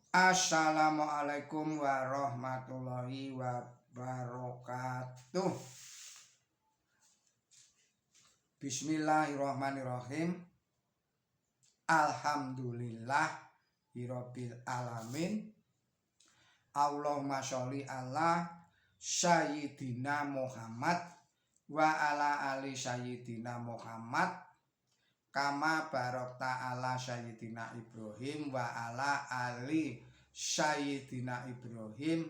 Assalamualaikum warahmatullahi wabarakatuh. Bismillahirrahmanirrahim. Alhamdulillah rabbil alamin. Allahumma sholli ala Sayyidina Muhammad wa ala ali Sayyidina Muhammad kama barakta ala Sayyidina Ibrahim wa ala ali Sayyidina Ibrahim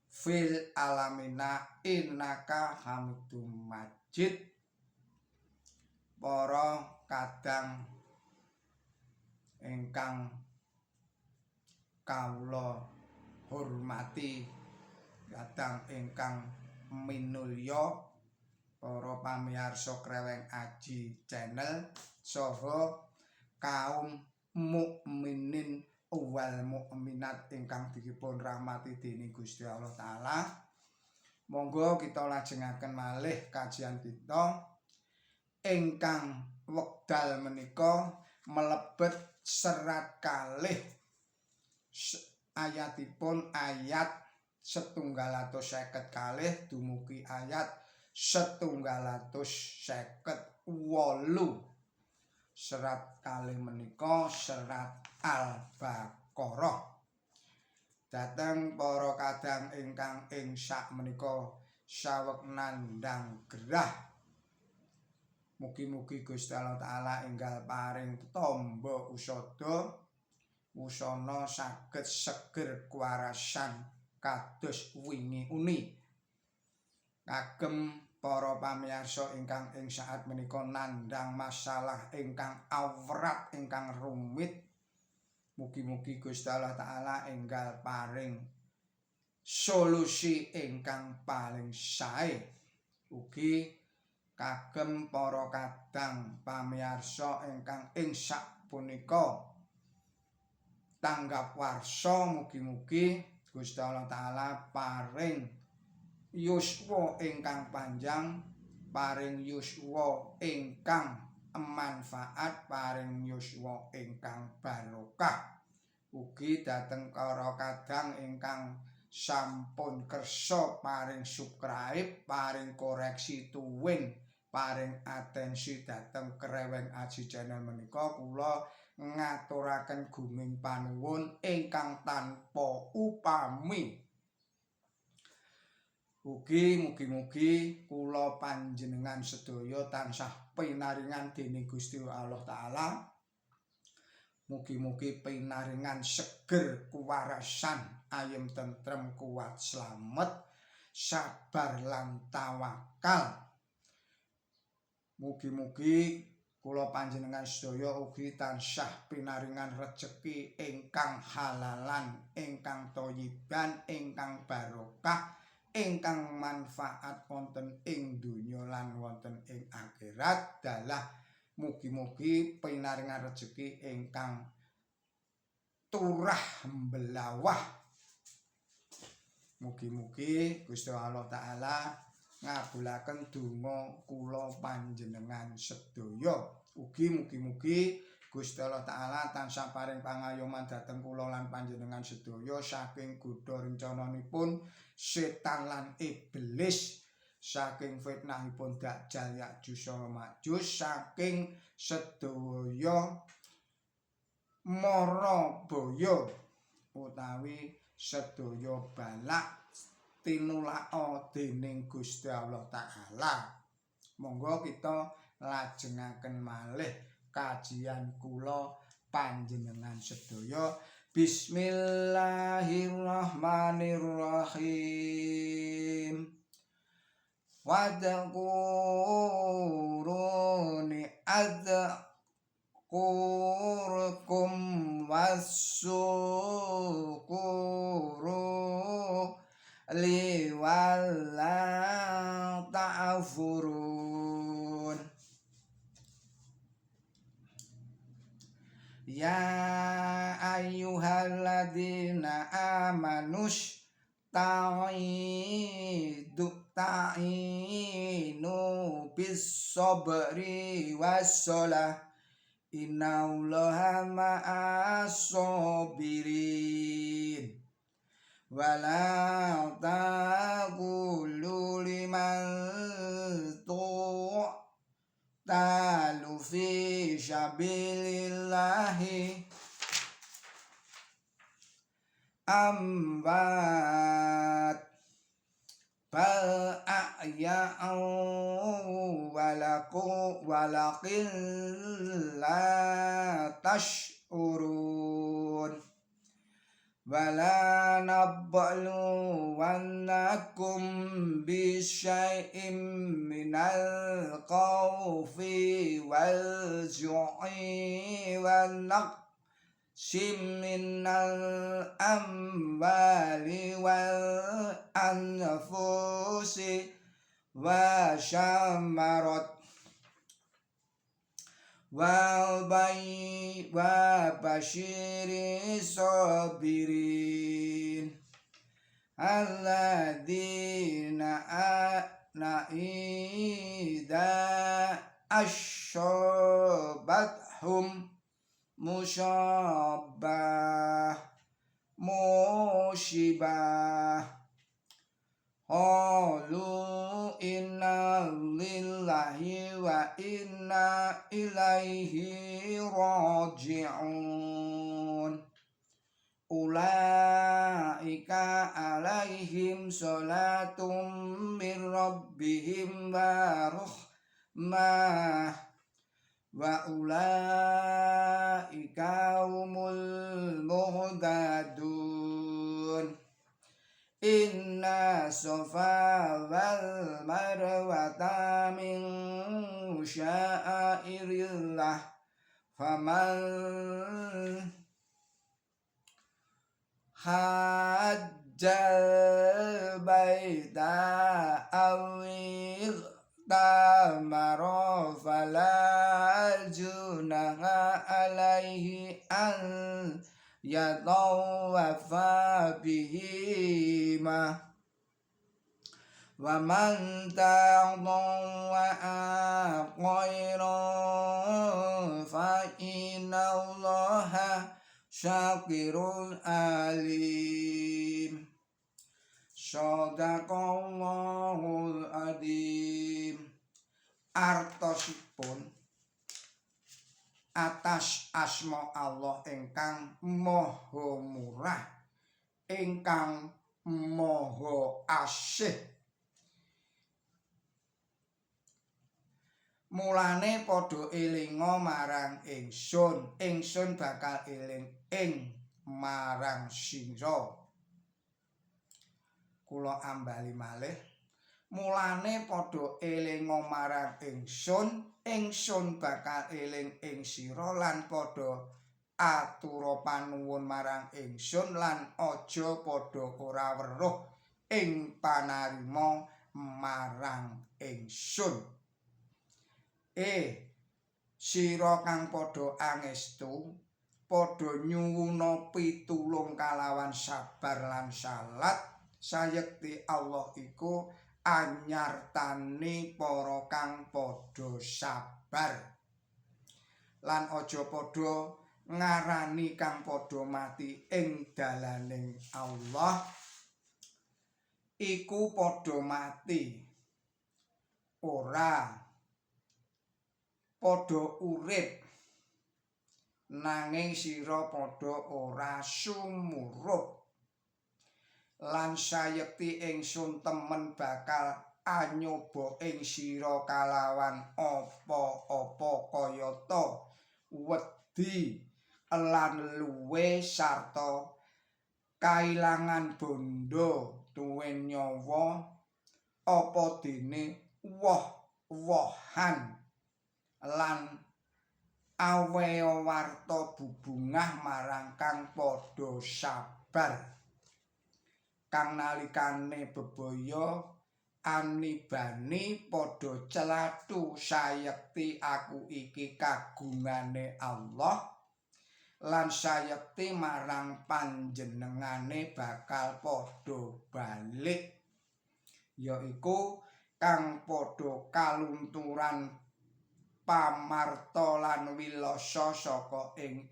fil alamina innaka Hamidum Majid. Para kadang ingkang kawula hormati, kadang ingkang minulya, para pamirsa Kreweng Aji Channel saha kaum mukminin wal mukminat ingkang dipun rahmati dening Gusti Allah Taala. Monggo kita lajengaken malih kajian kita ingkang wekdal menika mlebet serat kalih, ayatipun ayat 152 dumugi ayat 158. Serat kalih menika serat Al-Baqarah. Dhateng para kadang ingkang ing sak menika saweg nandhang gerah, mugi-mugi Gusti Allah Taala enggal paring tamba usada, wusana saged seger kuwarasan kados wingi uni. Kagem para pamirsa ingkang ing saat menika nandhang masalah ingkang awrat, ingkang rumit, mugi-mugi Gusti Allah Taala enggal paring solusi ingkang paling sae. Ugi kagem para kadang pamirsa ingkang ing sak punika tanggap warsa, mugi-mugi Gusti Allah Taala paring yuswa ingkang panjang, paring yuswa ingkang manfaat, paring yuswa ingkang barokah. Ugi dhateng para kadang ingkang sampun kersa paring subscribe, paring koreksi tuwin paring atensi dhateng Kreweng Aji Channel menika, kula ngaturaken gunging panuwun ingkang tanpa upami. Ugi mugi-mugi kula panjenengan sedaya tansah pinaringan dening Gusti Allah Taala. Mugi-mugi pinaringan seger kuwarasan, ayem tentrem, kuat slamet, sabar lan tawakal. Mugi-mugi kula panjenengan sedaya ugi tansah pinaringan rejeki ingkang halalan, ingkang thayyiban, ingkang barokah, ingkang manfaat wonten ing donya lan wonten ing akhirat. Dalah, mugi-mugi pinaringan rejeki ingkang turah mbelawah. Mugi-mugi Gusti Allah Taala ngabulaken donga kula panjenengan sedaya. Ugi mugi-mugi Gusti Allah Taala tansah paring pangayoman dhateng kula lan panjenengan sedaya saking godha rencananipun setan lan iblis, saking fitnahipun Dajjal, Ya'juj Ma'juj, saking sedaya mara baya utawi sedaya balak tinulaka dening Gusti Allah Taala. Monggo kita lajengaken malih kajian kula panjenengan sedaya. Bismillahirrahmanirrahim. Wadhkuruni adzkurkum wasyukuru li wala ta'furun. Ya ayyuhalladzina amanus ta'idu ta'inu bis sabri wassalah innallaha ma'as sabirin. Wala taqulu liman tuqtalu fi sabilillahi amwat bal ahya'un walakin la tash'urun. Wala nabluwannakum bisyai'im minal khawfi wal ju'i wan naqsim minal amwali wal anfusi wa syamarat wal bay wa basyiri sabirin alladzina idza ashabathum musyabbah musibah qalu inna lillahi wa inna ilaihi raji'un. Ulaika alaihim salatum min rabbihim wa rahmah wa ulaika humul muhtadun. Inna sofa wal marwata min sya'airillah faman hajjal baita aw i'tamara fala junaha alaihi an yatawafa bihima wa man tatawwa'a khairan fa innallaha syakirun alim. Shadaqallahul adzim. Artosipun atas asma Allah ingkang maha murah ingkang maha asih. Mulane padha elinga marang ingsun, ingsun bakal eling ing marang sira. Kula ambali malih. Mulane padha elinga marang ingsun, ingsun bakal eling ing sira lan padha atura panuwun marang ingsun lan aja padha ora weruh ing panarima marang ingsun. Sira kang padha angestu, padha nyuwuna pitulung kalawan sabar lan salat, sayekti Allah iku anyartani para kang padha sabar. Lan aja padha ngarani kang padha mati ing dalaning Allah iku padha mati, ora padha urip, nanging sira padha ora sumurup. Lan sayekti ingsun temen bakal anyoba ing sira kalawan apa-apa kayata wedi lan luwe sarta kailangan bondo tuwin nyawa, apa dene woh-wohan lan aweya warta bubungah marang kang padha sabar. Kang nalikane bebaya anibani padha celathu sayekti aku iki kagungane Allah lan sayekti marang panjenengane bakal padha balik, yaiku kang padha kalunturan pamarta lan wilasa saka ing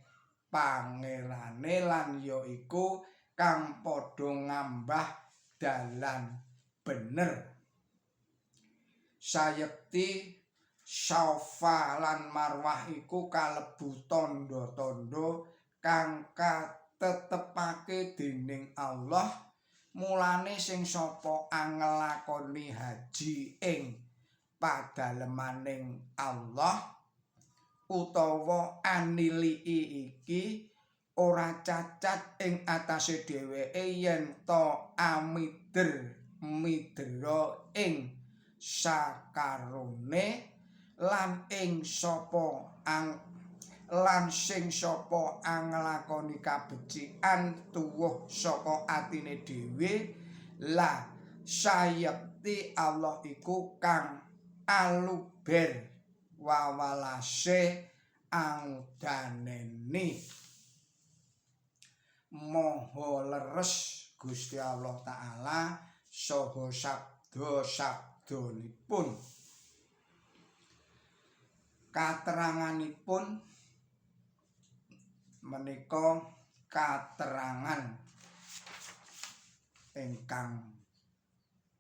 pangerane lan yaiku kang padha ngambah dalan bener. Sayekti Safa lan Marwah iku kalebu tandha-tandha kang katetepake dening Allah. Mulane sing sapa anglakoni haji ing padalemaning Allah utawa aniliki iki ora cacat ing atase dheweke yen ta amider midera ing sakarone lan ing sapa ang lan sing sapa anglakoni kabecikan tuwuh saka atine dhewe la sayekti Allah iku kang aluber wawalase angudaneni. Maha leres Gusti Allah Ta'ala saha sabda-sabdanipun. Kateranganipun menika katerangan ingkang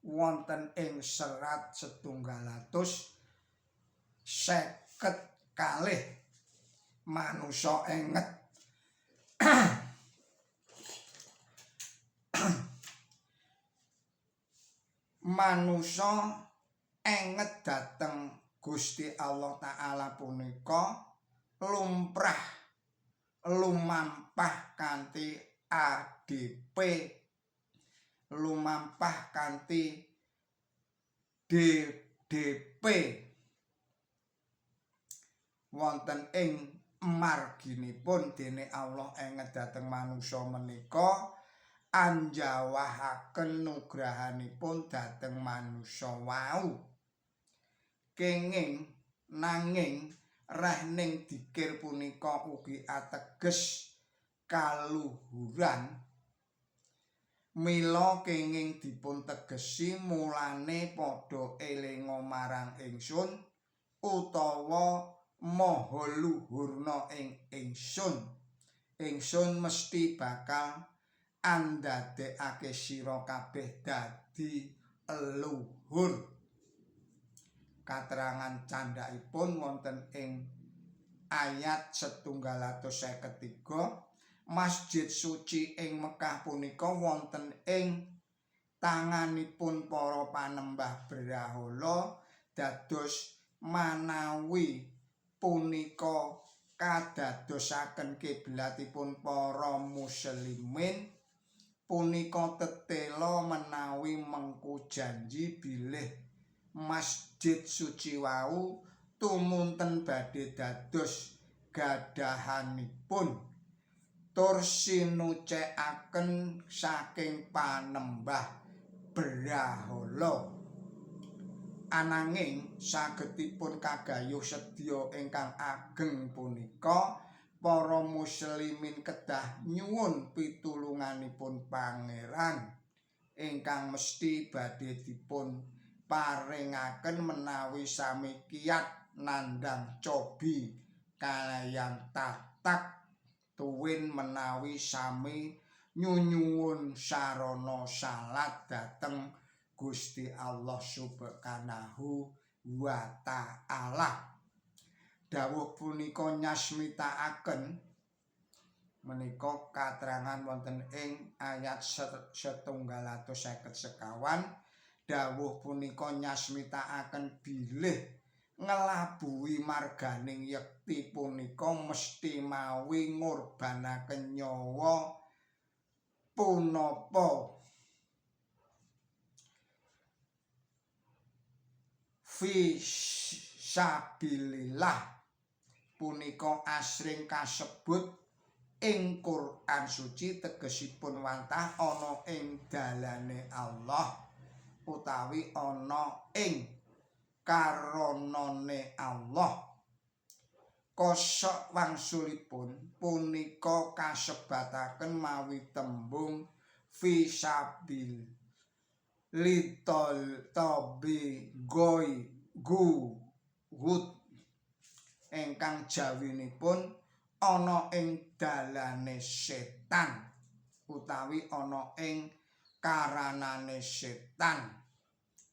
wonten ing serat 152 manusa enget manusa enget dhateng Gusti Allah Ta'ala punika lumrah lumampah kanthi ADP, lumampah kanthi DDP wonten ing marginipun dene Allah enget dhateng manusa menika anjawahaken nugrahanipun dhateng manusa wau. Kenging nanging rehning dikir punika ugi ateges kaluhuran, mila kenging dipun tegesi mulane padha elinga marang ingsun utawa maha luhurna ing ingsun. Ingsun mesti bakal andadekake sira kabeh dadi luhur. Katerangan candhaipun wonten ing ayat 153 Masjid Suci ing Mekah punika wonten ing tanganipun para panembah brahala, dados manawi punika kadadosaken kiblatipun para muslimin punika tetela menawi mengku janji bilih Masjid Suci wau tumunten badhe dados gadahanipun tur sinucekaken saking panembah brahala. Ananging sagetipun kagayuh sedya ingkang ageng punika para muslimin kedah nyuwun pitulunganipun Pangeran ingkang mesti badhe dipun paringaken menawi sami kiat nandhang cobi kalayan tatak tuwin menawi sami nyunyuwun sarana salat dhateng Gusti Allah Subhanahu wa Ta'ala. Dawuh punika nyasmitaaken menika katerangan wonten ing ayat 152. Dawuh punika nyasmitaaken bilih nglabuhi marganing yekti punika mesti mawi ngurbanaken nyawa punapa fi sabilillah punika asring kasebut ing Quran Suci tegesipun wantah ana ing dalane Allah utawi ana ing karonane Allah. Kosok wangsulipun punika kasebataken mawi tembung fi sabil litol tabi goi gu gut ingkang jawinipun ana ing dalane setan. utawi ana ing karanane setan,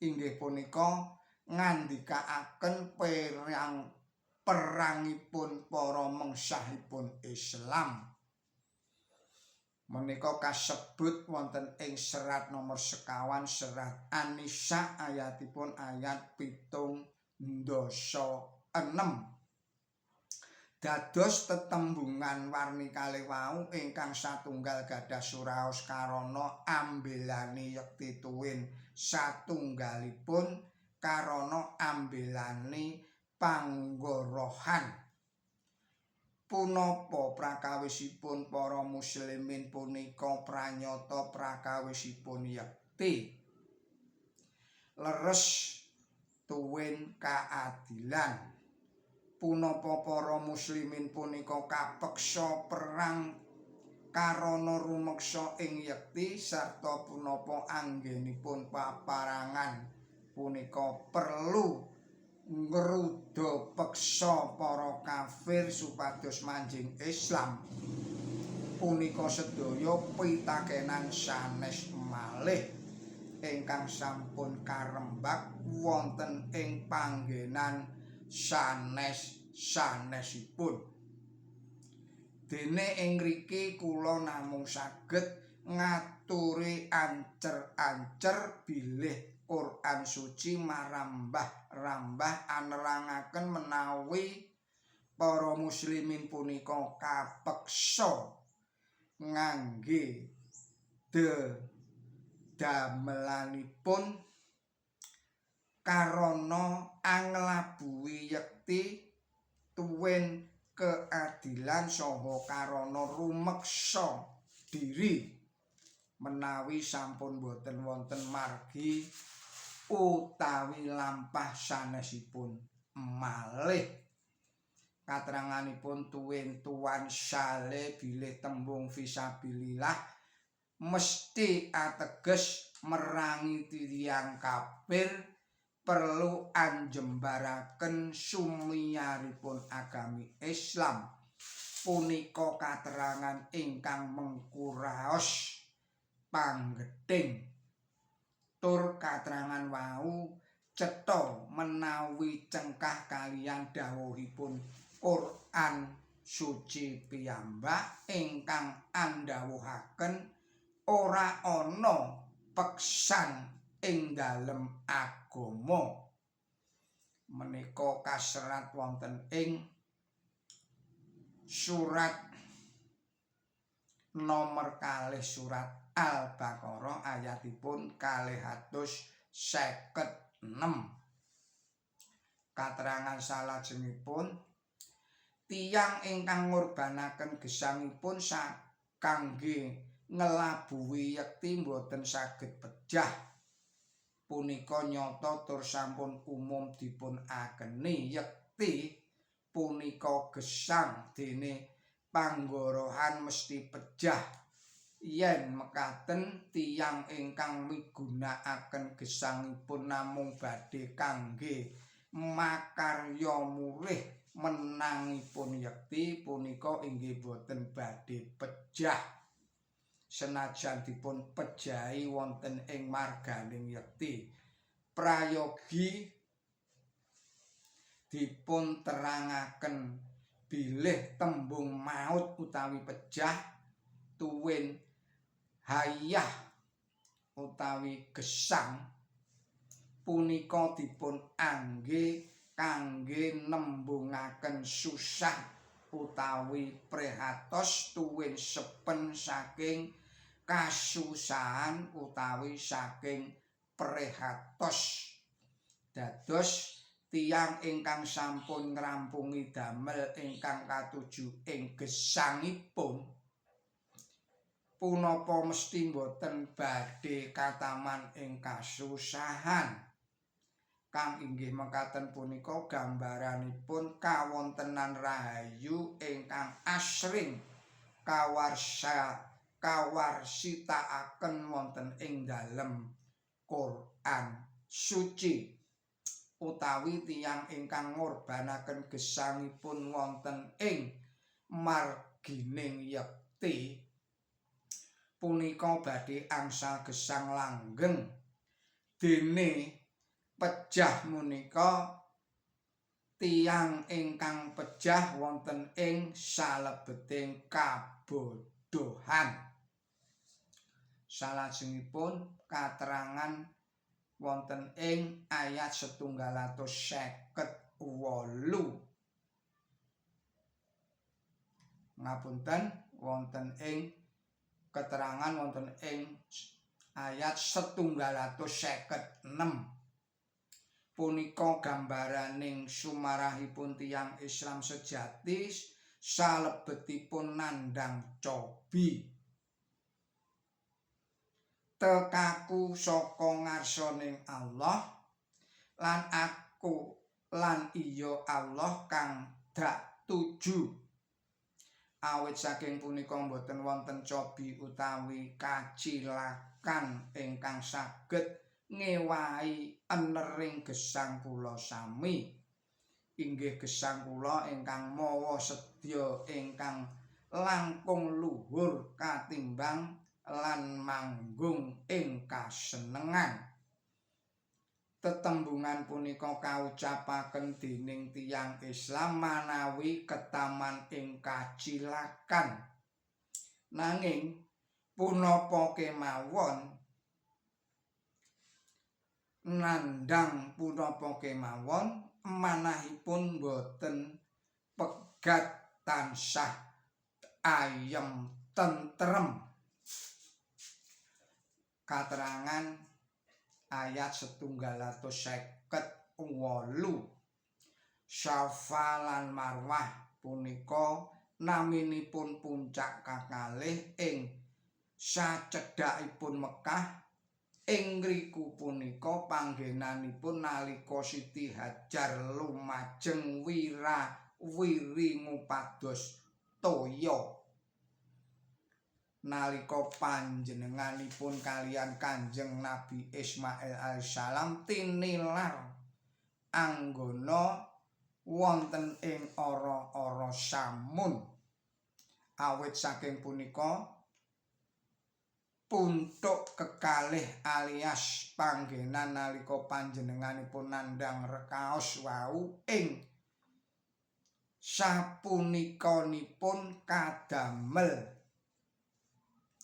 inggih punika ngandikaaken perang perangipun para mengsahipun Islam. Menika kasebut wonten ing serat nomor 25, serat An-Nisa, ayatipun ayat 76. Dados tetembungan warni kalih wau ingkang satunggal gadah suraos karana ambelani yekti tuwin satunggalipun karana ambelani panggorohan. Punapa prakawisipun para muslimin punika pranyata prakawisipun yekti leres tuwin kaadilan? Punapa para muslimin punika kapeksa perang karana rumeksa ing yekti, sarta punapa anggenipun paparangan punika perlu ngruda peksa para kafir supados manjing Islam? Punika sedaya pitakenan sanes malih ingkang sampun karembak wonten ing panggenan sanes sanesipun. Dene ing ngriki kula namung saged ngaturi ancer-ancer bilih Quran Suci marambah-rambah anerangaken menawi para muslimin punika kapeksa ngangge damelanipun karana anglabuhi yekti tuwin keadilan saha karana rumeksa diri menawi sampun boten wonten margi utawi lampah sanesipun malih. Kateranganipun tuwin Tuan Sale bilih tembung fisabilillah mesti ateges merangi tiyang kafir perlu anjembaraken sumiyaripun agami Islam. Punika katerangan ingkang mengkuraos panggething, tur katerangan wau cetha menawi cengkah kaliyan dawuhipun Quran Suci piyambak ingkang andhawuhaken ora ana peksan ing dalem agama. Menika kaserat wonten ing surat nomor 2, surat Al-Baqarah, ayatipun 256. Katerangan salajengipun, tiyang ingkang ngurbanaken gesangipun kangge nglabuhi yekti boten saged pejah. Punika nyata tur sampun umum dipun akeni, yekti punika gesang, dene panggorohan mesti pejah. Yen mekaten, tiyang ingkang migunakaken gesangipun namung badhe kangge makarya murih menangipun yekti punika inggih boten badhe pejah senajan dipun pejahi wonten ing marganing yekti. Prayogi dipun terangaken bilih tembung maut utawi pejah tuwin hayah utawi gesang punika dipun angge kangge nembungaken susah utawi prihatos tuwin sepen saking kasusahan utawi saking prihatos. Dados tiyang ingkang sampun ngrampungi damel ingkang katuju ing gesangipun punapa mesti boten badhe kataman ing kasusahan? Kang inggih mekaten punika gambaranipun kawontenan rahayu ingkang asring kawarsitakaken wonten ing dalem Quran Suci, utawi tiyang ingkang ngorbanaken gesangipun wonten ing margining yekti. punika badhe angsal gesang langgeng. Dene pejah menika tiyang ingkang pejah wonten ing salebeting kabodhohan. Salajengipun katerangan wonten ing ayat 158. Ngapunten, wonten ing keterangan wonten ing ayat 156 punika gambaraning sumarahipun tiyang Islam sejati salebetipun nandhang cobi. Tekaku saka ngarsaning Allah lan aku lan iya Allah kang dak tuju. Awit saking punika boten wonten cobi utawi kacilakan ingkang saged ngewahi enering gesang kula sami. Inggih gesang kula ingkang mawa sedya ingkang langkung luhur katimbang lan manggung ing kasenengan. Tetembungan punika kaucapaken dening tiyang Islam manawi ketaman ing kacilakan. Nanging punapa kemawon nandhang punapa kemawon manahipun boten pegat tansah ayem tentrem. Katerangan ayat 158. Safa lan Marwah punika naminipun puncak kakalih ing sacedhakipun Mekah. Ing ngriku punika panggenanipun nalika Siti Hajar lumajeng wira-wiri ngupados toya. Nalika panjenenganipun kaliyan Kanjeng Nabi Ismail alaihissalam tinilar anggona wonten ing ora-ora samun. Awit saking punika puntuk kekalih alias panggenan nalika panjenenganipun nandhang rekaos wau ing sapunikanipun kadamel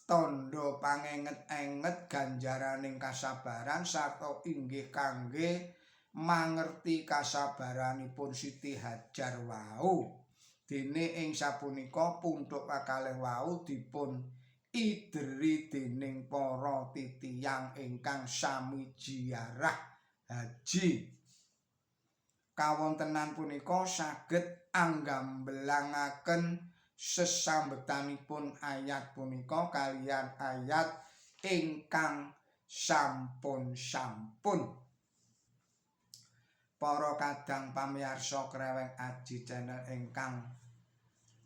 tandha pangenget-enget ganjaraning kasabaran sarta inggih kangge mangerti kasabaranipun Siti Hajar wau. Dene ing sapunika puntuk kakalih wau dipun ideri dening para titiyang ingkang sami ziarah haji. Kawontenan punika saged anggambelangaken sesambetanipun ayat punika kaliyan ayat ingkang sampun-sampun. Para kadang pamiyarsa Kreweng Aji Channel ingkang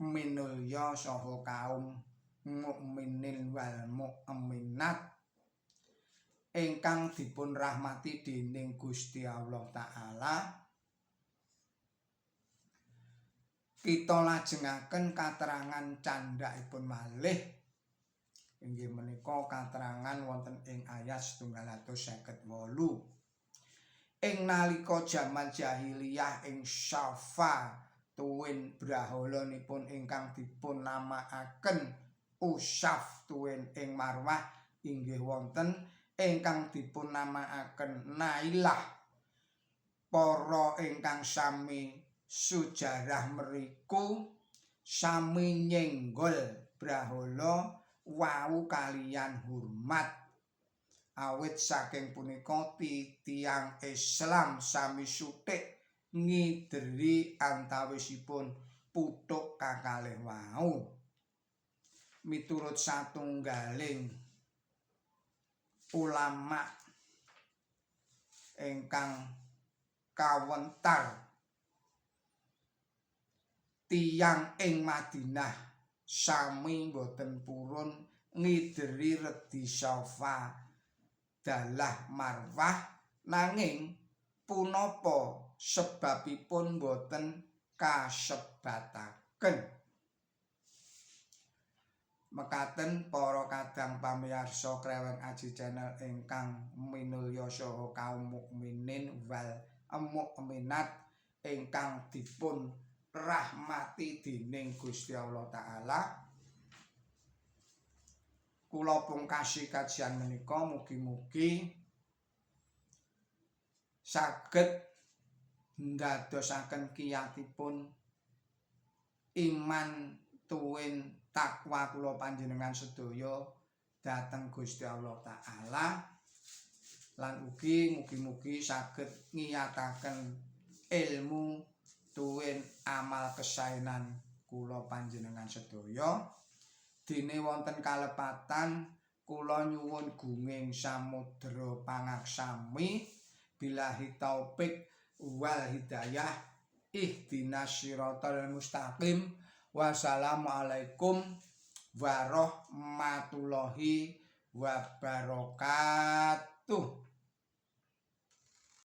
minulya saha kaum mukminin wal mukminat ingkang dipun rahmati dening Gusti Allah Ta'ala, kita lajengaken katerangan candhakipun malih inggih menika katerangan wonten ing ayat 158. Ing nalika jaman jahiliyah ing Safa tuwin brahalanipun ingkang dipun namakaken Usaf tuwin ing Marwah inggih wonten ingkang dipun namakaken Nailah. Para ingkang sami sujarah mriku sami nyenggol brahala wau kaliyan hormat. Awit saking punika tiyang Islam sami suthik ngideri antawisipun puthuk kakalih wau. Miturut satunggaling ulama ingkang kawentar, tiyang ing Madinah sami boten purun ngideri redi Safa dalah Marwah, nanging punapa sebabipun boten kasebataken. Mekaten para kadang Dumateng pamirsa Kreweng Aji Channel ingkang minulya saha kaum mukminin wal mukminat ingkang dipun rahmati dening Gusti Allah Taala, kula pungkasi kajian menika, mugi-mugi saged ndadosaken kiyatipun iman tuwin takwa kula panjenengan sedaya dhateng Gusti Allah Taala, lan ugi mugi-mugi saged ngiyataken ilmu tuwin amal kesaenan kula panjenengan sedaya. Dene wonten kalepatan, kula nyuwun gunging samudra pangaksami. Billahi taufik wal hidayah, ihdinas siratal mustaqim. Wassalamualaikum warahmatullahi wabarakatuh.